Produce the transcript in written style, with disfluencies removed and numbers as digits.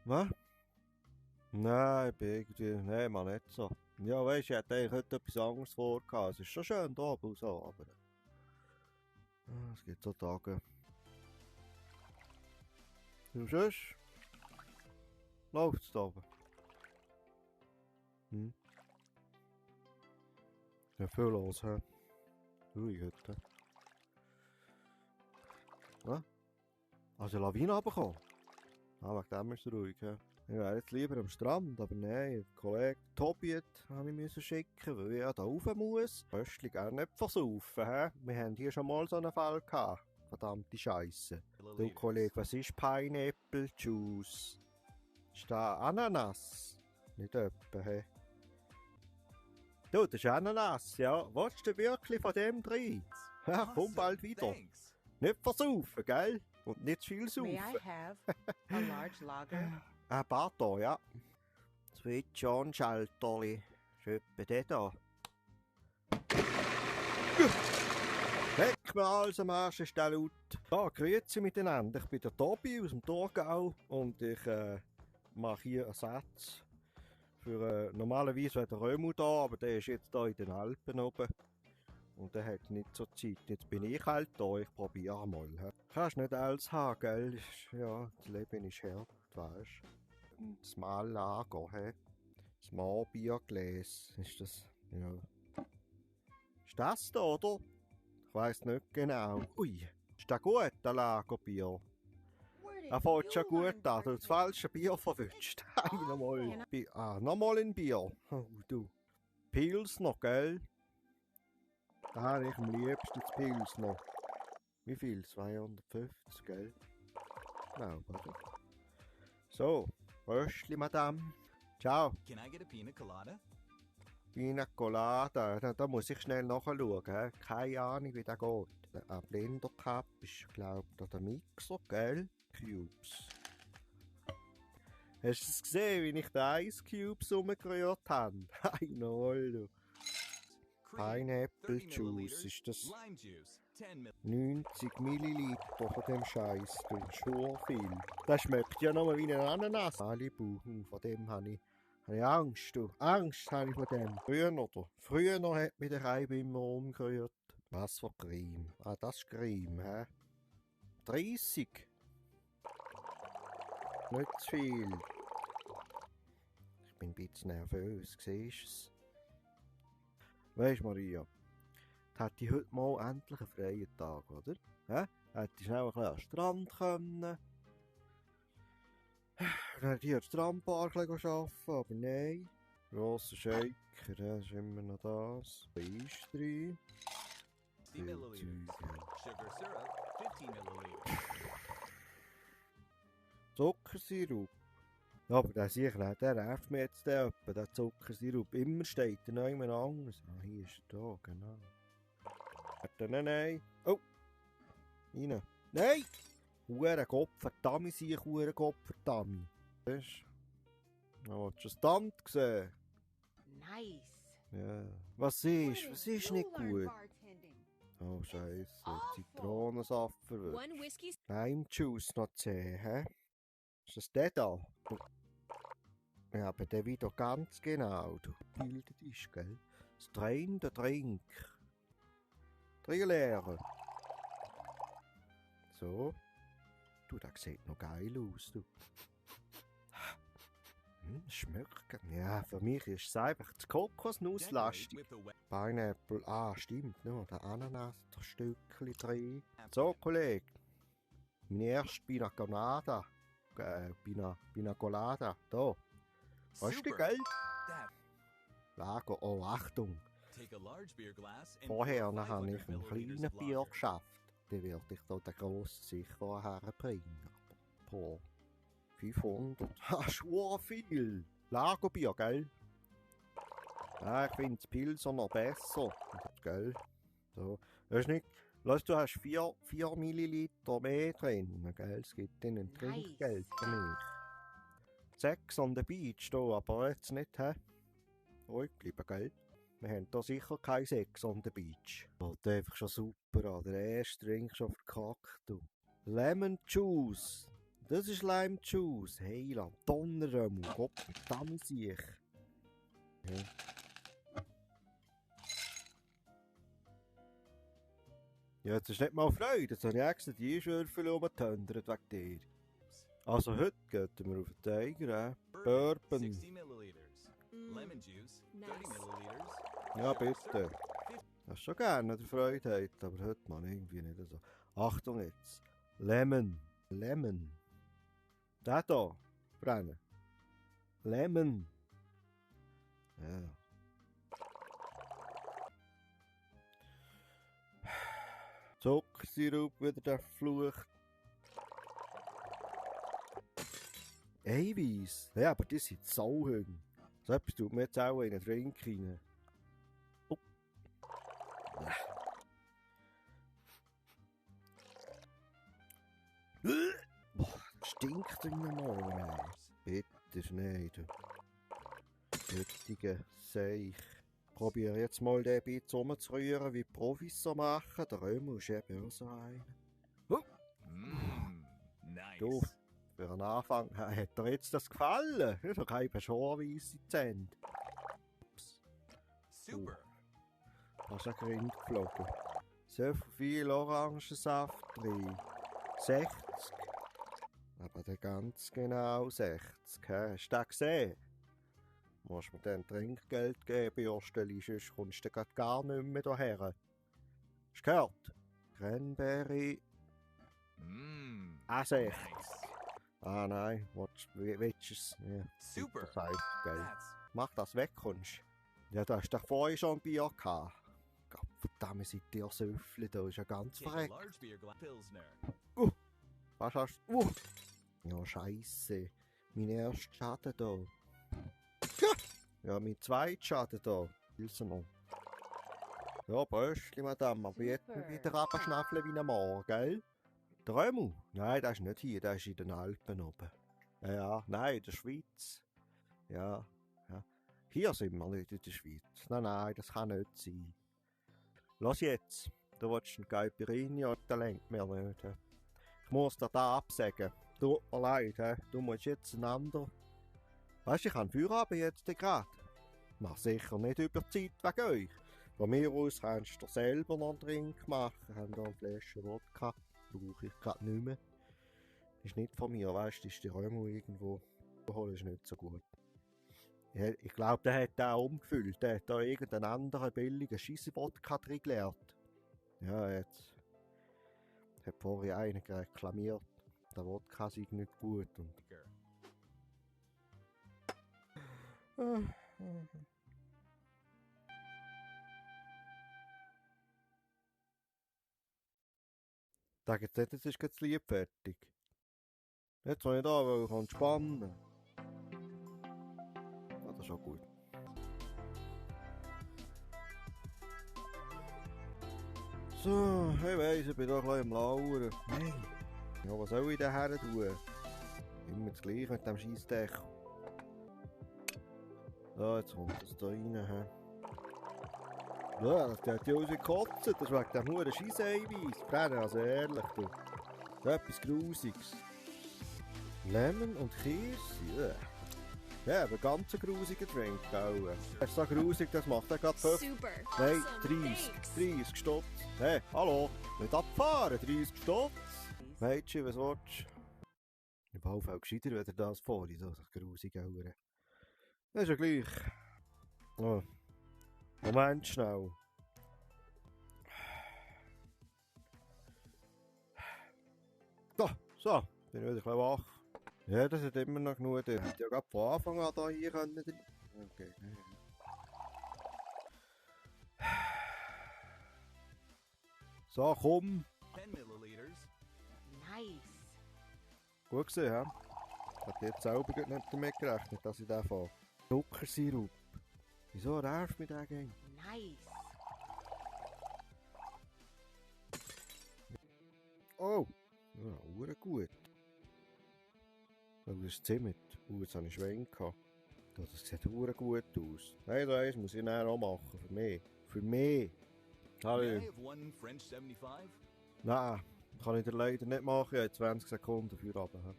Was? Nein, ich bin irgendwie... Nein, man nicht so. Ja, weisst du, ich hätte eigentlich heute etwas anderes vorgehabt. Es ist schon schön da oben und so, aber... Es gibt so Tage. Und sonst? Läuft's da oben? Hm? Ja, viel los, hä? Ruhig heute. Was? Also Lawine runtergekommen? Ah, wegen dem ist es ruhig, hä? Ich wäre jetzt lieber am Strand, aber nein, der Kollege Tobi musste ich schicken, weil ich ja da rauf muss. Röstli gar nicht versaufen, hä? Wir haben hier schon mal so einen Fall gehabt. Verdammte Scheisse. Du Kollege, was ist Pineapple Juice? Ist da Ananas? Nicht etwa, hä? Du, das ist Ananas, ja. Willst du wirklich von dem drin? Ja, komm bald wieder. Nicht versaufen, gell? Und nicht zu viel saufen. May I have a large lager? Pardon, ja. Sweet John Schalterli. Ist etwa der da. Leck mir alles am Arsch, ist der laut. Ja, grüezi miteinander. Ich bin der Tobi aus dem Thurgau und ich mache hier einen Satz. Für, normalerweise wäre der Römu da, aber der ist jetzt da in den Alpen oben. Und der hat nicht so Zeit. Jetzt bin ich halt da, ich probiere mal. He. Kannst nicht alles haben, gell? Ja, das Leben ist hart, weißt du. Das Mallager, he. Das Marbiergläs, ist das, ja. Ist das da, oder? Ich weiss nicht genau. Ui, ist das gut, das Lagerbier? Er fängt schon gut an, du hast das falsche Bier verwünscht. Hey, nochmal. Nochmal ein Bier. Oh, du. Pilsner, gell? Da habe ich am liebsten das Pilsner. Wie viel? 250, gell? Genau, oder? So, Röstli, Madame. Ciao. Can I get a pina colada? Pina Colada, da muss ich schnell nachschauen. He? Keine Ahnung, wie das geht. Ein Blender Cup ist, glaube ich, der Mixer, gell? Cubes. Hast du es gesehen, wie ich die Ice Cubes umgerührt habe? Hey, noll, du. Pineapple Juice, ist das 90 Milliliter von dem Scheiß, du, schon viel. Das schmeckt ja noch mal wie ein Ananas. Malibu, von dem habe ich Angst, du. Angst habe ich von dem. Früher hat mich der Reib immer umgerührt. Was für Creme? Ah, das ist Creme, hä? 30. Nicht zu viel. Ich bin ein bisschen nervös, siehst du es? Weisst Maria, hätte ich heute mal endlich einen freien Tag, oder? Hätte ich schnell ein bisschen an den Strand können. Dann hätte ich hier am Strandpark arbeiten, aber nein. Grosser Shaker, das ist immer noch das. Eis drin. 50 milliliters. Sugar syrup, 15 milliliters. Zuckersirup. Ja, aber der sicher nicht, der nervt mich jetzt etwa, der Zuckersirup. Immer steht er noch jemand anderes. Ah, hier ist er da, genau. Nein. Oh! Rein. Nein! Hurenkopf, sehe ich Hurenkopf, verdammt. Hast du das Stand gesehen? Nice. Ja. Was ist nicht gut? Oh, Scheiße. Zitronensaft verwirrt. Lime-Juice noch 10, hä? Ist das der da? Ja, aber der wieder ganz genau. Du bildet ist, gell? Das Train, der Trink. 3 leeren. So. Du, das sieht noch geil aus, du. Schmeckt. Ja, für mich ist es einfach das Kokosnusslastig. Pineapple, stimmt, no, der Ananas, das Stückchen drin. So, Kollege. Meine erste Pina Colada. Pina Colada, da. Hast du Geld? Lager, oh Achtung. Vorher habe ich einen kleinen Bier geschafft. Den werde ich da den grossen sicher herbringen. Pro 500. Schwor viel. Lagerbier, gell? Ja, ich finde das Pilser noch besser. Gell? So. Weißt nicht, du hast 4 Milliliter mehr drin, gell? Es gibt ihnen Trinkgeld für mich. 6 on the beach da, aber jetzt nicht, hä? Ruhig bleiben, gell? Wir haben da sicher kein 6 on the beach. Oh, der ist einfach schon super an. Der erste Drink schon verkackt, du. Lemon Juice. Das ist Lime Juice. Heiland, Donnerrömmel, Gott, verdammt sich. Ja. Ja, jetzt ist nicht mal Freude. Jetzt habe ich extra die Schürfel umgetendert wegen dir. Also heute gehen wir auf den Tiger, Bourbon. 60 milliliters. Lemon juice, 30 Nice. milliliters. Ja, Sugar bitte. syrup, Das ist schon gerne, der Freude hat, aber heute mal irgendwie nicht so. Achtung jetzt. Lemon. Lemon. Der hier. Brennen. Lemon. Ja. Zuckersirup, wieder der Fluch. Eiweiß. Ja, aber die sind sauhüng. So etwas tut mir jetzt auch in einen Drink rein. Oh. Boah, das stinkt in den Morgen. Bitte nicht. Heutige Seich. Probiere jetzt mal den bisschen rumzurühren, wie die Profis so machen. Der Römer ist eben auch so einer. nice. Du, für einen Anfang hat dir jetzt das gefallen. Ja, da kann ich schon weisse Zähne. Super. Hast du ein Grind geflogen? So viel Orangensaft drin. 60. Aber der ganz genau 60. Hast du das gesehen? Musst mir dann Trinkgeld geben, Josteli, sonst kommst du grad gar nicht mehr hierher. Hast du gehört? Cranberry A60. Nice. Ah nein, willst du es? Ja, Super. das heißt, gell. That's Mach das weg, kommst. Ja, du hast doch vorher schon ein Bier gehabt. Gott verdammt, seid ihr Söffle, da ist ja ganz take a verreckt. large beer glass Pilsner. Was hast du? Ja, scheisse. Mein erster Schaden da. Ja, mein zweiter Schaden da. Willst du noch? Ja, Bröstchen, Madame, aber jetzt Super. wieder abschnaffeln wie ein Mann, gell? Der Römu? Nein, der ist nicht hier, der ist in den Alpen oben. Ja, ja, nein, in der Schweiz. Ja, ja. Hier sind wir nicht in der Schweiz. Nein, nein, das kann nicht sein. Los jetzt, du willst einen Caipirinha und der lenkt mir nicht. He. Ich muss dir da absagen. Tut mir leid, he. Du musst jetzt einander. Weißt du, ich habe Feierabend jetzt gerade. Mach sicher nicht über die Zeit wegen euch. Von mir aus kannst du dir selber noch einen Drink machen. Wir haben hier eine Flasche Wodka. Brauche ich gerade nicht mehr. Ist nicht von mir, weißt du, ist die Römer irgendwo. Holen ist nicht so gut. Ja, ich glaube, der hat den auch umgefüllt. Der hat da irgendeinen anderen billigen Scheisse-Wodka drin geleert. Ja, jetzt. Hat vorher einer reklamiert. Der Wodka sei nicht gut. Und sag jetzt nicht, jetzt ist das Lied fertig. Jetzt will ich da, weil ich entspannen. Ja, das ist auch gut. So, ich weiss, ich bin doch ein bisschen im Lauern. Nein. Ja, was soll ich denn her tun? Immer das Gleiche mit dem Scheissdeckel. So, jetzt kommt das da rein. He. Ja, das hat ja rausgekotzt. Das ist wegen dem huren Scheisseiweiss. Brennen, also ehrlich, du. So etwas Grusiges. Lemon und Kirse. Ja, aber ganz ein grusiger Drink, gell? Das ist so grusig, das macht er gerade 5. Super. Nein, Awesome. 30. Thanks. 30 Stutz. Hey, hallo, nicht abfahren, 30 Stutz. Mädchen, was willst du? Ich bin auch gescheiter, wenn ihr das vorhin, so grusige Augen. Das ist ja gleich. Oh. Moment schnell. So, bin ich wieder ein bisschen wach. Ja, das hat immer noch genug. Ich hätte ja gerade von Anfang an da hier können. Okay. So, komm. 10 milliliters. Nice. Gut gesehen, hä? Ich hätte jetzt selber nicht damit gerechnet, dass ich den fahre. Zuckersirup. Wieso nervt mich der Gang? Nice. Oh! Ja, gut. Das ist ziemlich. Jetzt habe ich Schwenk gehabt. Das sieht gut aus. Nein, das muss ich nachher auch machen. Für mich. Für mich. May Hallo. I have one French 75? Nein, kann ich dir leider nicht machen. Ich habe 20 Sekunden für runter.